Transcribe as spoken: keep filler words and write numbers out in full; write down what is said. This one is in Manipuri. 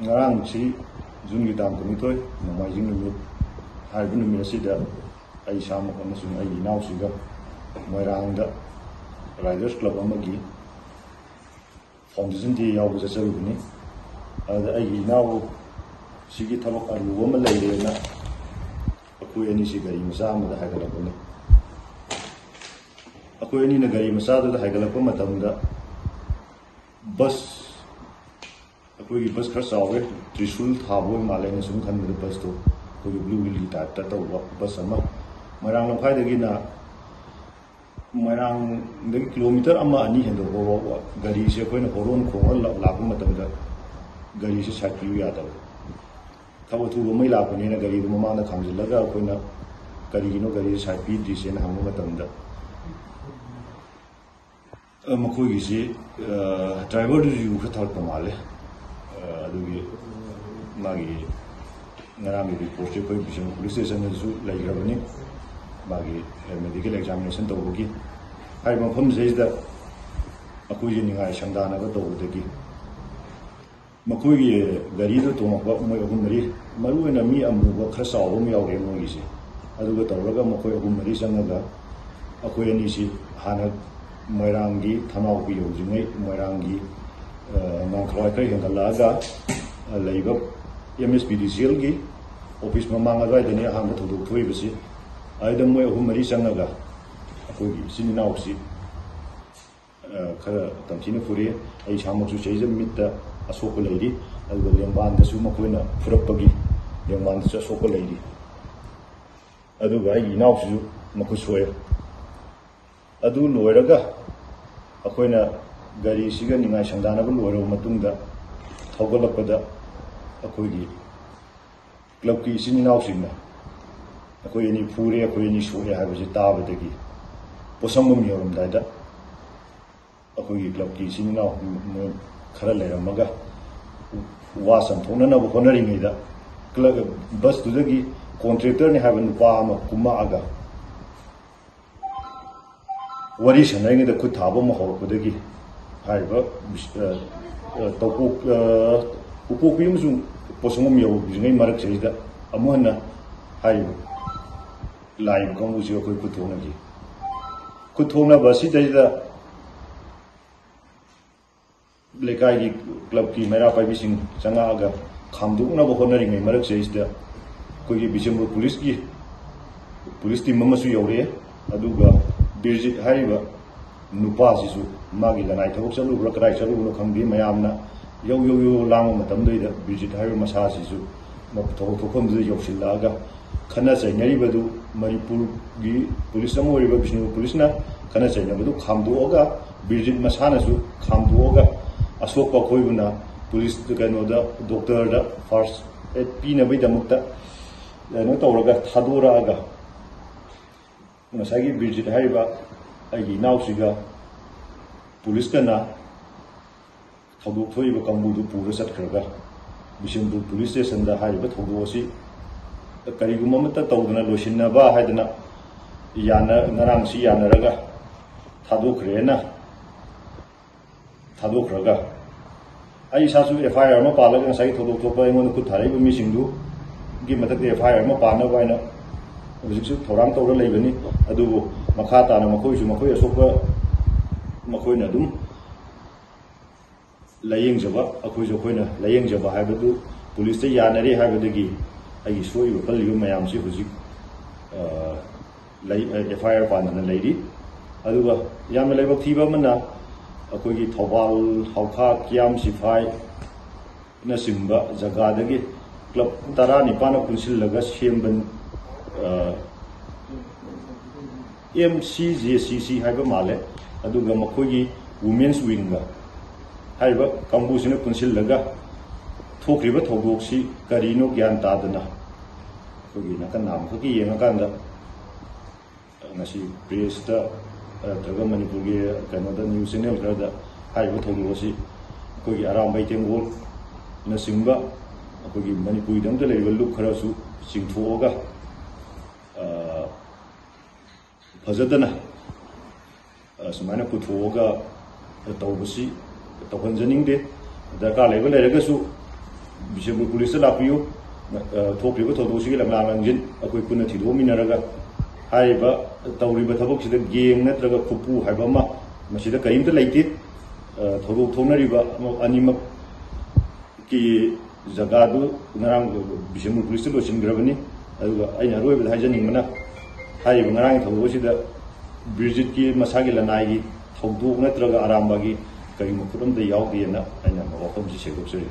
ꯉꯔꯥꯡꯁꯤ ꯖꯨꯟꯒꯤ ꯇꯥꯡ ꯀꯨꯟꯅꯤꯊꯣꯏ, ꯅꯣꯡꯃꯥꯏꯖꯤꯡ ꯅꯨꯃꯤꯠ꯫ ꯍꯥꯏꯔꯤꯕ ꯅꯨꯃꯤꯠ ꯑꯁꯤꯗ ꯑꯩ ꯏꯁꯥꯃꯛ ꯑꯃꯁꯨꯡ ꯑꯩꯒꯤ ꯏꯅꯥꯎꯁꯤꯒ ꯃꯣꯏꯔꯥꯡꯗ ꯔꯥꯏꯗꯔꯁ ꯀ꯭ꯂꯕ ꯑꯃꯒꯤ ꯐꯥꯎꯟꯗꯦꯁꯟ ꯗꯦ ꯌꯥꯎꯕ ꯆꯠꯆꯔꯨꯕꯅꯤ꯫ ꯑꯗꯨꯗ ꯑꯩꯒꯤ ꯏꯅꯥꯎꯁꯤꯒꯤ ꯊꯕꯛ ꯑꯔꯨꯕ ꯑꯃ ꯂꯩꯔꯦꯅ ꯑꯩꯈꯣꯏ ꯑꯅꯤꯁꯤ ꯒꯥꯔꯤ ꯃꯆꯥ ꯑꯃꯗ ꯍꯥꯏꯒꯠꯂꯛꯄꯅꯤ꯫ ꯑꯩꯈꯣꯏ ꯑꯅꯤꯅ ꯒꯥꯔꯤ ꯃꯆꯥꯗꯨꯗ ꯍꯥꯏꯒꯠꯂꯛꯄ ꯃꯇꯝꯗ ꯕꯁ, ꯑꯩꯈꯣꯏꯒꯤ ꯕꯁ ꯈꯔ ꯆꯥꯎꯋꯦ, ꯇ꯭ꯔꯤꯁꯨꯜ ꯊꯥꯕ ꯑꯣꯏ ꯃꯥꯜꯂꯦ꯫ ꯑꯩꯅ ꯁꯨꯝ ꯈꯟꯕꯗ ꯕꯁꯇꯣ ꯑꯩꯈꯣꯏꯒꯤ ꯕ꯭ꯂꯨ ꯍꯤꯜꯒꯤ ꯇꯥꯏꯞꯇ ꯇꯧꯕ ꯕꯁ ꯑꯃ, ꯃꯣꯏꯔꯥꯡ ꯂꯝꯈꯥꯏꯗꯒꯤꯅ, ꯃꯣꯏꯔꯥꯡꯗꯒꯤ ꯀꯤꯂꯣꯃꯤꯇꯔ ꯑꯃ ꯑꯅꯤ ꯍꯦꯟꯗꯣꯛꯄ ꯐꯥꯎꯕ ꯒꯥꯔꯤꯁꯦ ꯑꯩꯈꯣꯏꯅ ꯍꯣꯔꯣꯟ ꯈꯣꯡꯉ ꯂꯥꯛ-, ꯂꯥꯛꯄ ꯃꯇꯝꯗ ꯒꯥꯔꯤꯁꯦ ꯁꯥꯏꯠ ꯄꯤꯌꯨ ꯌꯥꯗꯕ꯫ ꯊꯕꯛ ꯑꯊꯨꯕ ꯑꯃꯒꯤ ꯂꯥꯛꯄꯅꯤꯅ ꯒꯥꯔꯤꯗꯨ ꯃꯃꯥꯡꯗ ꯈꯥꯝꯖꯤꯜꯂꯒ ꯑꯩꯈꯣꯏꯅ ꯀꯔꯤꯒꯤꯅꯣ ꯒꯥꯔꯤꯁꯦ ꯁꯥꯏꯠ ꯄꯤꯗ꯭ꯔꯤꯁꯦꯅ ꯍꯪꯕ ꯃꯇꯝꯗ, ꯑ, ꯃꯈꯣꯏꯒꯤꯁꯤ, ꯑ, ꯗ꯭ꯔꯥꯏꯚꯔꯗꯨꯁꯨ ꯌꯨ ꯈꯔ ꯊꯛꯂꯛꯄ ꯃꯥꯜꯂꯦ꯫ ꯑ, ꯑꯗꯨꯒꯤ ꯃꯥꯒꯤ ꯉꯔꯥꯡꯒꯤ ꯔꯤꯄꯣꯔꯠꯁꯦ ꯑꯩꯈꯣꯏ ꯕꯤꯁꯦꯝꯄꯨꯔ ꯄꯨꯂꯤꯁ ꯁ꯭ꯇꯦꯁꯟꯗꯁꯨ ꯂꯩꯈ꯭ꯔꯕꯅꯤ, ꯃꯥꯒꯤ, ꯑ, ꯃꯦꯗꯤꯀꯦꯜ ꯑꯦꯛꯖꯥꯃꯤꯅꯦꯁꯟ ꯇꯧꯕꯒꯤ꯫ ꯍꯥꯏꯔꯤꯕ ꯃꯐꯝꯁꯤꯗꯩꯁꯤꯗ ꯑꯩꯈꯣꯏꯁꯦ ꯅꯤꯡꯉꯥꯏ ꯁꯪꯗꯥꯅꯕ ꯇꯧꯕꯗꯒꯤ ꯃꯈꯣꯏꯒꯤ ꯒꯥꯔꯤꯗ ꯇꯣꯡꯉꯛꯄ ꯃꯣꯏ ꯑꯍꯨꯝ ꯃꯔꯤ, ꯃꯔꯨꯑꯣꯏꯅ ꯃꯤ ꯑꯃꯨꯕ ꯈꯔ ꯆꯥꯎꯕ ꯑꯃ ꯌꯥꯎꯔꯦ ꯃꯣꯏꯒꯤꯁꯦ꯫ ꯑꯗꯨꯒ ꯇꯧꯔꯒ ꯃꯈꯣꯏ ꯑꯍꯨꯝ ꯃꯔꯤ ꯆꯪꯉꯒ ꯑꯩꯈꯣꯏ ꯑꯅꯤꯁꯤ ꯍꯥꯟꯅ ꯃꯣꯏꯔꯥꯡꯒꯤ ꯊꯅꯥꯎꯄꯤ ꯌꯧꯗ꯭ꯔꯤꯉꯩ ꯃꯣꯏꯔꯥꯡꯒꯤ, ꯑ, ꯉꯥꯡꯈꯂꯋꯥꯏ ꯈꯔ ꯍꯦꯟꯒꯠꯂꯛꯑꯒ, ꯑ, ꯂꯩꯕ ꯑꯦꯝ ꯑꯦꯁ ꯄꯤ ꯗꯤ ꯁꯤ ꯑꯦꯜꯒꯤ ꯑꯣꯐꯤꯁ ꯃꯃꯥꯡ ꯑꯗꯨꯋꯥꯏꯗꯅꯤ ꯑꯍꯥꯟꯕ ꯊꯧꯗꯣꯛ ꯊꯣꯛꯏꯕꯁꯤ꯫ ꯑꯗꯨꯗ ꯃꯣꯏ ꯑꯍꯨꯝ ꯃꯔꯤ ꯆꯪꯉꯒ ꯑꯩꯈꯣꯏꯒꯤ ꯏꯆꯤꯟ ꯏꯅꯥꯎꯁꯤ ꯑ, ꯈꯔ ꯇꯝꯊꯤꯅ ꯐꯨꯔꯛꯑꯦ꯫ ꯑꯩ ꯏꯁꯥꯃꯛꯁꯨ ꯁꯤꯗꯩꯗ ꯃꯤꯠꯇ ꯑꯁꯣꯛꯄ ꯂꯩꯔꯤ, ꯑꯗꯨꯒ ꯂꯦꯡꯕꯥꯟꯗꯁꯨ ꯃꯈꯣꯏꯅ ꯐꯨꯔꯛꯄꯒꯤ ꯂꯦꯡꯕꯥꯟꯗꯁꯨ ꯑꯁꯣꯛꯄ ꯂꯩꯔꯤ꯫ ꯑꯗꯨꯒ ꯑꯩꯒꯤ ꯏꯅꯥꯎꯁꯤꯁꯨ ꯃꯈꯨꯠ ꯁꯣꯛꯑꯦ꯫ ꯑꯗꯨ ꯂꯣꯏꯔꯒ ꯑꯩꯈꯣꯏꯅ ꯒꯥꯔꯤꯁꯤꯒ ꯅꯤꯡꯉꯥꯏ ꯁꯪꯗꯥꯅꯕ ꯂꯣꯏꯔꯕ ꯃꯇꯨꯡꯗ ꯊꯧꯒꯠꯂꯛꯄꯗ ꯑꯩꯈꯣꯏꯒꯤ ꯀ꯭ꯂꯕꯀꯤ ꯏꯆꯤꯟ ꯏꯅꯥꯎꯁꯤꯡꯅ ꯑꯩꯈꯣꯏ ꯑꯅꯤ ꯐꯨꯔꯦ, ꯑꯩꯈꯣꯏ ꯑꯅꯤ ꯁꯣꯛꯑꯦ ꯍꯥꯏꯕꯁꯤ ꯇꯥꯕꯗꯒꯤ ꯄꯣꯠꯁꯪꯕꯝ ꯌꯧꯔꯝꯗꯥꯏꯗ ꯑꯩꯈꯣꯏꯒꯤ ꯀ꯭ꯂꯕꯀꯤ ꯏꯆꯤꯟ ꯏꯅꯥꯎ ꯃꯣꯏ ꯈꯔ ꯂꯩꯔꯝꯃꯒ ꯋꯥ ꯆꯝꯊꯣꯛꯅꯅꯕ ꯍꯣꯠꯅꯔꯤꯉꯩꯗ ꯀ꯭ꯂꯕ ꯕꯁꯇꯨꯗꯒꯤ ꯀꯣꯟꯇ꯭ꯔꯦꯛꯇꯔꯅꯤ ꯍꯥꯏꯕ ꯅꯨꯄꯥ ꯑꯃ ꯀꯨꯝꯃꯛꯑꯒ ꯋꯥꯔꯤ ꯁꯥꯟꯅꯔꯤꯉꯩꯗ ꯈꯨꯠ ꯊꯥꯕ ꯑꯃ ꯍꯧꯔꯛꯄꯗꯒꯤ ꯍꯥꯏꯔꯤꯕ, ꯑ, ꯑ, ꯇꯧꯄꯣꯛ-, ꯑ, ꯎꯄꯣꯛꯄꯤ ꯑꯃꯁꯨꯡ ꯄꯣꯠꯁꯪꯕꯝ ꯌꯧꯗ꯭ꯔꯤꯉꯩ ꯃꯔꯛꯁꯤꯗꯩꯗ ꯑꯃꯨꯛ ꯍꯟꯅ ꯍꯥꯏꯔꯤꯕ ꯂꯥꯛꯏꯕ ꯀꯥꯡꯕꯨꯁꯤꯒ ꯑꯩꯈꯣꯏ ꯈꯨꯠ ꯊꯣꯛꯅꯈꯤ꯫ ꯈꯨꯠ ꯊꯣꯛꯅꯕ ꯑꯁꯤꯗꯩꯗ ꯂꯩꯀꯥꯏꯒꯤ ꯀ꯭ꯂꯕꯀꯤ ꯃꯩꯔꯥ ꯄꯥꯏꯕꯤꯁꯤꯡ ꯆꯪꯉꯛꯑꯒ ꯈꯥꯝꯗꯣꯛꯅꯕ ꯍꯣꯠꯅꯔꯤꯉꯩ ꯃꯔꯛꯁꯤꯗꯩꯁꯤꯗ ꯑꯩꯈꯣꯏꯒꯤ ꯕꯤꯁꯦꯝꯄꯨꯔ ꯄꯨꯂꯤꯁꯀꯤ, ꯄꯨꯂꯤꯁ ꯇꯤꯝ ꯑꯃꯁꯨ ꯌꯧꯔꯛꯑꯦ꯫ ꯑꯗꯨꯒ ꯕꯤꯔꯖꯤꯠ ꯍꯥꯏꯔꯤꯕ ꯅꯨꯄꯥꯁꯤꯁꯨ ꯃꯥꯒꯤ ꯂꯅꯥꯏ ꯊꯕꯛ ꯆꯠꯂꯨꯕ꯭ꯔꯥ ꯀꯗꯥꯏ ꯆꯠꯂꯨꯕꯅꯣ ꯈꯪꯗꯦ, ꯃꯌꯥꯝꯅ ꯌꯧ ꯌꯧ ꯌꯧ ꯂꯥꯡꯕ ꯃꯇꯝꯗꯨꯗ ꯕꯤꯔꯖꯤꯠ ꯍꯥꯏꯔꯤꯕ ꯃꯁꯥꯁꯤꯁꯨ ꯊꯕꯛ ꯊꯣꯛꯐꯝꯗꯨꯗ ꯌꯧꯁꯤꯜꯂꯛꯑꯒ ꯈꯠꯅ ꯆꯩꯅꯔꯤꯕꯗꯨ, ꯃꯅꯤꯄꯨꯔꯒꯤ ꯄꯨꯂꯤꯁ ꯑꯃ ꯑꯣꯏꯔꯤꯕ ꯕꯤꯁꯅꯨꯄꯨꯔ ꯄꯨꯂꯤꯁꯅ ꯈꯠꯅ ꯆꯩꯅꯕꯗꯨ ꯈꯥꯝꯗꯣꯛꯑꯒ, ꯕꯤꯔꯖꯤꯠ ꯃꯁꯥꯅꯁꯨ ꯈꯥꯝꯗꯣꯛꯑꯒ, ꯑꯁꯣꯛꯄ ꯑꯩꯈꯣꯏꯕꯨꯅ ꯄꯨꯂꯤꯁ, ꯀꯩꯅꯣꯗ, ꯗꯣꯛꯇꯔꯗ ꯐꯥꯔꯁ ꯑꯦꯗ ꯄꯤꯅꯕꯒꯤꯗꯃꯛꯇ ꯀꯩꯅꯣ ꯇꯧꯔꯒ ꯊꯥꯗꯣꯔꯛꯑꯒ, ꯉꯁꯥꯏꯒꯤ ꯕꯤꯔꯖꯤꯠ ꯍꯥꯏꯔꯤꯕ ꯑꯩꯒꯤ ꯏꯅꯥꯎꯁꯤꯒ ꯄꯨꯂꯤꯁꯀꯅ ꯊꯧꯗꯣꯛ ꯊꯣꯛꯏꯕ ꯀꯥꯡꯕꯨꯗꯨ ꯄꯨꯔ ꯆꯠꯈ꯭ꯔꯒ, ꯕꯤꯁꯦꯝꯄꯨꯔ ꯄꯨꯂꯤꯁ ꯁ꯭ꯇꯦꯁꯟꯗ ꯍꯥꯏꯔꯤꯕ ꯊꯧꯗꯣꯛ ꯑꯁꯤ ꯀꯔꯤꯒꯨꯝꯕ ꯑꯃꯠꯇ ꯇꯧꯗꯅ ꯂꯣꯏꯁꯤꯟꯅꯕ ꯍꯥꯏꯗꯅ ꯌꯥꯅ-, ꯉꯔꯥꯡꯁꯤ ꯌꯥꯅꯔꯒ ꯊꯥꯗꯣꯛꯈ꯭ꯔꯦꯅ ꯊꯥꯗꯣꯛꯈ꯭ꯔꯒ, ꯑꯩ ꯏꯁꯥꯁꯨ ꯑꯦꯐ ꯑꯥꯏ ꯑꯥꯔ ꯑꯃ ꯄꯥꯜꯂꯒ ꯉꯁꯥꯏꯒꯤ ꯊꯧꯗꯣꯛ ꯊꯣꯛꯄ ꯑꯩꯉꯣꯟꯗ ꯈꯨꯠ ꯊꯥꯔꯛꯏꯕ ꯃꯤꯁꯤꯡꯗꯨꯒꯤ ꯃꯊꯛꯇ ꯑꯦꯐ ꯑꯥꯏ ꯑꯥꯔ ꯑꯃ ꯄꯥꯟꯅꯕ ꯍꯥꯏꯅ ꯍꯧꯖꯤꯛꯁꯨ ꯊꯧꯔꯥꯡ ꯇꯧꯔ ꯂꯩꯕꯅꯤ꯫ ꯑꯗꯨꯕꯨ ꯃꯈꯥ ꯇꯥꯅ ꯃꯈꯣꯏꯁꯨ ꯃꯈꯣꯏ ꯑꯁꯣꯛꯄ ꯃꯈꯣꯏꯅ ꯑꯗꯨꯝ ꯂꯥꯏꯌꯦꯡꯖꯕ, ꯑꯩꯈꯣꯏꯁꯨ ꯑꯩꯈꯣꯏꯅ ꯂꯥꯏꯌꯦꯡꯖꯕ ꯍꯥꯏꯕꯗꯨ ꯄꯨꯂꯤꯁꯇ ꯌꯥꯅꯔꯦ ꯍꯥꯏꯕꯗꯒꯤ ꯑꯩꯒꯤ ꯁꯣꯛꯏꯕ ꯄꯜꯂꯤꯕ ꯃꯌꯥꯝꯁꯤ ꯍꯧꯖꯤꯛ, ꯑ, ꯂꯩ-, ꯑꯦꯐ ꯑꯥꯏ ꯑꯥꯔ ꯄꯥꯟꯗꯅ ꯂꯩꯔꯤ꯫ ꯑꯗꯨꯒ ꯌꯥꯝꯅ ꯂꯥꯏꯕꯛ ꯊꯤꯕ ꯑꯃꯅ, ꯑꯩꯈꯣꯏꯒꯤ ꯊꯧꯕꯥꯜ ꯍꯥꯎꯈꯥ ꯀꯤꯌꯥꯝ ꯁꯤꯐꯥꯏꯅꯆꯤꯡꯕ ꯖꯒꯥꯗꯒꯤ ꯀ꯭ꯂꯕ ꯇꯔꯥꯅꯤꯄꯥꯟꯅ ꯄꯨꯟꯁꯤꯜꯂꯒ ꯁꯦꯝꯕ, ꯑ, ꯑꯦꯝ ꯁꯤ ꯖꯦ ꯁꯤ ꯁꯤ ꯍꯥꯏꯕ ꯃꯥꯜꯂꯦ꯫ ꯑꯗꯨꯒ ꯃꯈꯣꯏꯒꯤ ꯋꯨꯃꯦꯟꯁ ꯋꯤꯡꯒ ꯍꯥꯏꯔꯤꯕ ꯀꯥꯡꯕꯨꯁꯤꯅ ꯄꯨꯟꯁꯤꯜꯂꯒ ꯊꯣꯛꯈ꯭ꯔꯤꯕ ꯊꯧꯗꯣꯛꯁꯤ ꯀꯔꯤꯅꯣ ꯒ꯭ꯌꯥꯟ ꯇꯥꯗꯅ ꯑꯩꯈꯣꯏꯒꯤ ꯅꯥꯀꯟ ꯅꯥꯝꯈꯛꯀꯤ ꯌꯦꯡꯉꯀꯥꯟꯗ ꯉꯁꯤ ꯄ꯭ꯔꯦꯁꯇ ꯅꯠꯇ꯭ꯔꯒ ꯃꯅꯤꯄꯨꯔꯒꯤ ꯀꯩꯅꯣꯗ ꯅ꯭ꯌꯨꯁ ꯆꯦꯅꯦꯜ ꯈꯔꯗ ꯍꯥꯏꯔꯤꯕ ꯊꯧꯗꯣꯛ ꯑꯁꯤ ꯑꯩꯈꯣꯏꯒꯤ ꯑꯔꯥꯝꯕꯥꯏ ꯇꯦꯡꯒꯣꯜꯅꯆꯤꯡꯕ ꯑꯩꯈꯣꯏꯒꯤ ꯃꯅꯤꯄꯨꯔꯒꯤꯗꯃꯛꯇ ꯂꯩꯔꯤꯕ ꯂꯨꯞ ꯈꯔꯁꯨ ꯆꯤꯡꯊꯣꯛꯑꯒ, ꯑ, ꯐꯖꯗꯅ, ꯑ, ꯁꯨꯃꯥꯏꯅ ꯄꯨꯊꯣꯛꯑꯒ ꯇꯧꯕꯁꯤ ꯇꯧꯍꯟꯖꯅꯤꯡꯗꯦ꯫ ꯗꯔꯀꯥꯔ ꯂꯩꯕ ꯂꯩꯔꯒꯁꯨ ꯕꯤꯁꯦꯝꯄꯨꯔ ꯄꯨꯂꯤꯁꯇ ꯂꯥꯛꯄꯤꯌꯨ꯫ ꯑ, ꯊꯣꯛꯈ꯭ꯔꯤꯕ ꯊꯧꯗꯣꯛꯁꯤꯒꯤ ꯂꯪꯂꯥ ꯂꯪꯖꯤꯟ ꯑꯩꯈꯣꯏ ꯄꯨꯟꯅ ꯊꯤꯗꯣꯛꯃꯤꯟꯅꯔꯒ ꯍꯥꯏꯔꯤꯕ ꯇꯧꯔꯤꯕ ꯊꯕꯛꯁꯤꯗ ꯒꯦꯡ ꯅꯠꯇ꯭ꯔꯒ ꯈꯨꯠꯄꯨ ꯍꯥꯏꯕ ꯑꯃ ꯃꯁꯤꯗ ꯀꯔꯤꯝꯇ ꯂꯩꯇꯦ꯫ ꯑ, ꯊꯧꯗꯣꯛ ꯊꯣꯛꯅꯔꯤꯕ ꯑꯅꯤꯃꯛꯀꯤ ꯖꯒꯥꯗꯨ ꯉꯔꯥꯡ ꯕꯤꯁꯦꯝꯄꯨꯔ ꯄꯨꯂꯤꯁꯇ ꯂꯣꯏꯁꯤꯟꯈ꯭ꯔꯕꯅꯤ꯫ ꯑꯗꯨꯒ ꯑꯩꯅ ꯑꯔꯣꯏꯕꯗ ꯍꯥꯏꯖꯅꯤꯡꯕꯅ, ꯍꯥꯏꯔꯤꯕ ꯉꯔꯥꯡꯒꯤ ꯊꯧꯗꯣꯛ ꯑꯁꯤꯗ ꯕꯤꯔꯖꯤꯠꯀꯤ ꯃꯁꯥꯒꯤ ꯂꯅꯥꯏꯒꯤ ꯊꯧꯗꯣꯛ ꯅꯠꯇ꯭ꯔꯒ ꯑꯔꯥꯝꯕꯒꯤ ꯀꯔꯤꯒꯨꯝꯕ ꯈꯨꯠ ꯑꯃꯠꯇ ꯌꯥꯎꯗꯦꯅ ꯑꯩꯅ ꯋꯥꯐꯝꯁꯤ ꯁꯦꯡꯗꯣꯛꯆꯔꯤ꯫